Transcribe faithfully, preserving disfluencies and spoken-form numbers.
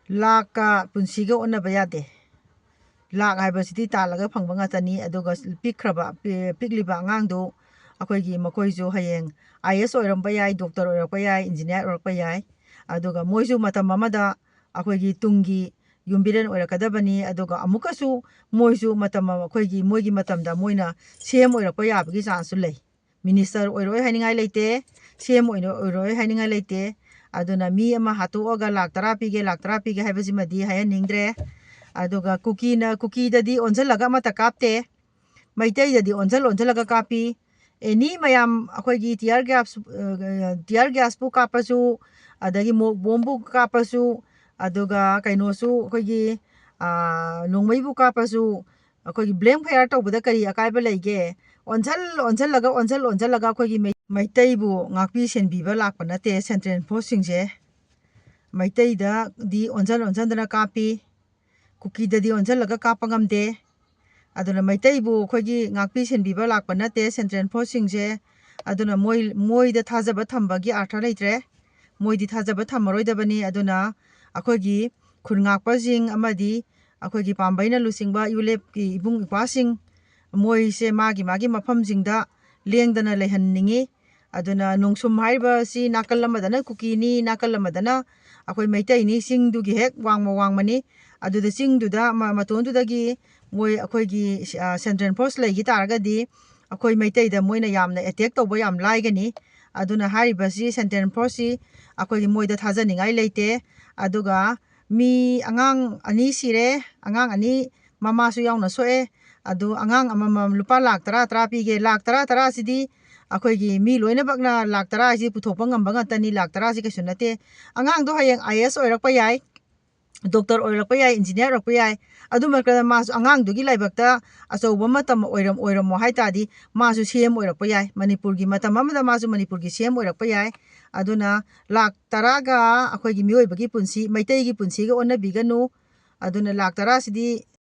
ꯂꯥꯛꯀ ꯄꯨꯟꯁꯤꯒ ꯑꯣꯟꯅꯕ ꯌꯥꯗꯦ꯫ ꯂꯥꯛ ꯍꯥꯏꯕꯁꯤꯗꯤ ꯇꯥꯜꯂꯒ ꯐꯪꯕ ꯉꯥꯛꯇꯅꯤ꯫ ꯑꯗꯨꯒ ꯄꯤꯛꯈ꯭ꯔꯕ, ꯄꯤ-, ꯄꯤꯛꯂꯤꯕ ꯑꯉꯥꯡꯗꯨ, ꯑꯩꯈꯣꯏꯒꯤ, ꯃꯈꯣꯏꯁꯨ ꯍꯌꯦꯡ ꯑꯥꯏ ꯑꯦꯁ ꯑꯣꯏꯔꯝꯕ ꯌꯥꯏ, ꯗꯣꯛꯇꯔ ꯑꯣꯏꯔꯛꯄ ꯌꯥꯏ, ꯏꯟꯖꯤꯅꯤꯌꯥꯔ ꯑꯣꯏꯔꯛꯄ ꯌꯥꯏ꯫ ꯑꯗꯨꯒ ꯃꯣꯏꯁꯨ ꯃꯇꯝ ꯑꯃꯗ ꯑꯩꯈꯣꯏꯒꯤ ꯇꯨꯡꯒꯤ ꯌꯨꯝꯕꯤꯔꯦꯟ ꯑꯣꯏꯔꯛꯀꯗꯕꯅꯤ꯫ ꯑꯗꯨꯒ ꯑꯃꯨꯛꯀꯁꯨ ꯃꯣꯏꯁꯨ ꯃꯇꯝ ꯑꯃ, ꯑꯩꯈꯣꯏꯒꯤ, ꯃꯣꯏꯒꯤ ꯃꯇꯝꯗ ꯃꯣꯏꯅ ꯁꯤ ꯑꯦꯝ ꯑꯣꯏꯔꯛꯄ ꯌꯥꯕꯒꯤ ꯆꯥꯟꯁꯁꯨ ꯂꯩ꯫ ꯃꯤꯅꯤꯁꯇꯔ ꯑꯣꯏꯔꯣꯏ ꯍꯥꯏꯅꯤꯡꯉꯥꯏ ꯂꯩꯇꯦ, ꯁꯤ ꯑꯦꯝ ꯑꯣꯏꯅ ꯑꯣꯏꯔꯣꯏ ꯍꯥꯏꯅꯤꯡꯉꯥꯏ ꯂꯩꯇꯦ꯫ ꯑꯗꯨꯅ ꯃꯤ ꯑꯃ ꯍꯥꯠꯇꯣꯛꯑꯒ ꯂꯥꯛ ꯇꯔꯥ ꯄꯤꯒꯦ, ꯂꯥꯛ ꯇꯔꯥ ꯄꯤꯒꯦ ꯍꯥꯏꯕꯁꯤꯃꯗꯤ ꯍꯥꯏꯍꯟꯅꯤꯡꯗ꯭ꯔꯦ꯫ ꯑꯗꯨꯒ ꯀꯨꯀꯤꯅ, ꯀꯨꯀꯤꯗꯗꯤ ꯑꯣꯟꯁꯤꯜꯂꯒ ꯑꯃꯠꯇ ꯀꯥꯞꯇꯦ꯫ ꯃꯩꯇꯩꯗꯗꯤ ꯑꯣꯟꯁꯤꯜ ꯑꯣꯟꯁꯤꯜꯂꯒ ꯀꯥꯞꯄꯤ꯫ ꯑꯦꯅꯤ ꯃꯌꯥꯝ, ꯑꯩꯈꯣꯏꯒꯤ tear gas, tear gasꯄꯨ ꯀꯥꯞꯄꯁꯨ, ꯑꯗꯒꯤ ꯃꯣꯛ ꯕꯣꯝꯕꯨ ꯀꯥꯞꯄꯁꯨ, ꯑꯗꯨꯒ ꯀꯩꯅꯣꯁꯨ, ꯑꯩꯈꯣꯏꯒꯤ, ꯑꯥ, ꯅꯣꯡꯃꯩꯕꯨ ꯀꯥꯞꯄꯁꯨ, ꯑꯩꯈꯣꯏꯒꯤ blank fire ꯇꯧꯕꯗ ꯀꯔꯤ ꯑꯀꯥꯏꯕ ꯂꯩꯒꯦ? ꯑꯣꯟꯁꯤꯜ ꯑꯣꯟꯁꯤꯜꯂꯒ, ꯑꯣꯟꯁꯤꯜ ꯑꯣꯟꯁꯤꯜꯂꯒ ꯑꯩꯈꯣꯏꯒꯤ ꯃꯩ-, ꯃꯩꯇꯩꯕꯨ ꯉꯥꯛꯄꯤ ꯁꯦꯟꯕꯤꯕ ꯂꯥꯛꯄ ꯅꯠꯇꯦ central forceꯁꯤꯡꯁꯦ꯫ ꯃꯩꯇꯩꯗ ꯑꯣꯟꯁꯤꯟ ꯑꯣꯟꯁꯤꯟꯗꯅ ꯀꯥꯞꯄꯤ, ꯀꯨꯀꯤꯗꯗꯤ ꯑꯣꯟꯁꯤꯜꯂꯒ ꯀꯥꯞꯄ ꯉꯝꯗꯦ꯫ ꯑꯗꯨꯅ ꯃꯩꯇꯩꯕꯨ ꯑꯩꯈꯣꯏꯒꯤ ꯉꯥꯛꯄꯤ ꯁꯦꯟꯕꯤꯕ ꯂꯥꯛꯄ ꯅꯠꯇꯦ central forceꯁꯤꯡꯁꯦ꯫ ꯑꯗꯨꯅ ꯃꯣꯏ, ꯃꯣꯏꯗ ꯊꯥꯖꯕ ꯊꯝꯕꯒꯤ ꯑꯥꯔꯊ ꯂꯩꯇ꯭ꯔꯦ꯫ ꯃꯣꯏꯗꯤ ꯊꯥꯖꯕ ꯊꯝꯃꯔꯣꯏꯗꯕꯅꯤ꯫ ꯑꯗꯨꯅ ꯑꯩꯈꯣꯏꯒꯤ ꯈꯨꯟ ꯉꯥꯛꯄꯁꯤꯡ ꯑꯃꯗꯤ ꯑꯩꯈꯣꯏꯒꯤ ꯄꯥꯝꯕꯩꯅ ꯂꯨꯆꯤꯡꯕ ꯌꯨꯂꯦꯞꯀꯤ ꯏꯕꯨꯡ ꯏꯄ꯭ꯋꯥꯁꯤꯡ, ꯃꯣꯏꯁꯦ ꯃꯥꯒꯤ ꯃꯥꯒꯤ ꯃꯐꯝꯁꯤꯡꯗ ꯂꯦꯡꯗꯅ ꯂꯩꯍꯟꯅꯤꯡꯉꯤ꯫ ꯑꯗꯨꯅ ꯅꯣꯡꯁꯨꯝ ꯍꯥꯏꯔꯤꯕꯁꯤ ꯅꯥꯀꯜ ꯑꯃꯗꯅ ꯀꯨꯀꯤꯅꯤ, ꯅꯥꯀꯜ ꯑꯃꯗꯅ ꯑꯩꯈꯣꯏ ꯃꯩꯇꯩꯅꯤ, ꯆꯤꯡꯗꯨꯒꯤ ꯍꯦꯛ ꯋꯥꯡꯃ ꯋꯥꯡꯃꯅꯤ꯫ ꯑꯗꯨꯗ ꯆꯤꯡꯗꯨꯗ ꯃ-, ꯃꯇꯣꯟꯗꯨꯗꯒꯤ ꯃꯣꯏ ꯑꯩꯈꯣꯏꯒꯤ, ꯑ, central force ꯂꯩꯈꯤ ꯇꯥꯔꯒꯗꯤ ꯑꯩꯈꯣꯏ ꯃꯩꯇꯩꯗ ꯃꯣꯏꯅ ꯌꯥꯝꯅ attack ꯇꯧꯕ ꯌꯥꯝ ꯂꯥꯏꯒꯅꯤ꯫ ꯑꯗꯨꯅ ꯍꯥꯏꯔꯤꯕꯁꯤ central forceꯁꯤ ꯑꯩꯈꯣꯏꯒꯤ ꯃꯣꯏꯗ ꯊꯥꯖꯅꯤꯡꯉꯥꯏ ꯂꯩꯇꯦ꯫ ꯑꯗꯨꯒ ꯃꯤ, ꯑꯉꯥꯡ ꯑꯅꯤ ꯁꯤꯔꯦ, ꯑꯉꯥꯡ ꯑꯅꯤ ꯃꯃꯥꯁꯨ ꯌꯥꯎꯅ ꯁꯣꯛꯑꯦ꯫ ꯑꯗꯨ ꯑꯉꯥꯡ ꯑꯃꯃꯝ ꯂꯨꯄꯥ ꯂꯥꯛ ꯇꯔꯥ ꯇꯔꯥ ꯄꯤꯒꯦ꯫ ꯂꯥꯛ ꯇꯔꯥ ꯇꯔꯥꯁꯤꯗꯤ ꯑꯩꯈꯣꯏꯒꯤ ꯃꯤ ꯂꯣꯏꯅꯃꯛꯅ ꯂꯥꯛ ꯇꯔꯥ ꯍꯥꯏꯁꯤ ꯄꯨꯊꯣꯛꯄ ꯉꯝꯕ ꯉꯥꯛꯇꯅꯤ꯫ ꯂꯥꯛ ꯇꯔꯥꯁꯤ ꯀꯩꯁꯨ ꯅꯠꯇꯦ꯫ ꯑꯉꯥꯡꯗꯣ ꯍꯌꯦꯡ ꯑꯥꯏ ꯑꯦꯁ ꯑꯣꯏꯔꯛꯄ ꯌꯥꯏ, ꯗꯣꯛꯇꯔ ꯑꯣꯏꯔꯛꯄ ꯌꯥꯏ, ꯏꯟꯖꯤꯅꯤꯌꯥꯔ ꯑꯣꯏꯔꯛꯄ ꯌꯥꯏ꯫ ꯑꯗꯨ ꯃꯔꯛꯇ ꯃꯥꯁꯨ ꯑꯉꯥꯡꯗꯨꯒꯤ ꯂꯥꯏꯕꯛꯇ ꯑꯆꯧꯕ ꯃꯇꯝ ꯑꯣꯏꯔꯝ-, ꯑꯣꯏꯔꯝꯃꯣ ꯍꯥꯏ ꯇꯥꯔꯗꯤ ꯃꯥꯁꯨ ꯁꯤ ꯑꯦꯝ ꯑꯣꯏꯔꯛꯄ ꯌꯥꯏ꯫ ꯃꯅꯤꯄꯨꯔꯒꯤ ꯃꯇꯝ ꯑꯃꯗ ꯃꯥꯁꯨ ꯃꯅꯤꯄꯨꯔꯒꯤ ꯁꯤ ꯑꯦꯝ ꯑꯣꯏꯔꯛꯄ ꯌꯥꯏ꯫ ꯑꯗꯨꯅ ꯂꯥꯛ ꯇꯔꯥꯒ ꯑꯩꯈꯣꯏꯒꯤ ꯃꯤꯑꯣꯏꯕꯒꯤ ꯄꯨꯟꯁꯤ, ꯃꯩꯇꯩꯒꯤ ꯄꯨꯟꯁꯤꯒ ꯑꯣꯟꯅꯕꯤꯒꯅꯨ꯫ ꯑꯗꯨꯅ ꯂꯥꯛ ꯇꯔꯥꯁꯤꯗꯤ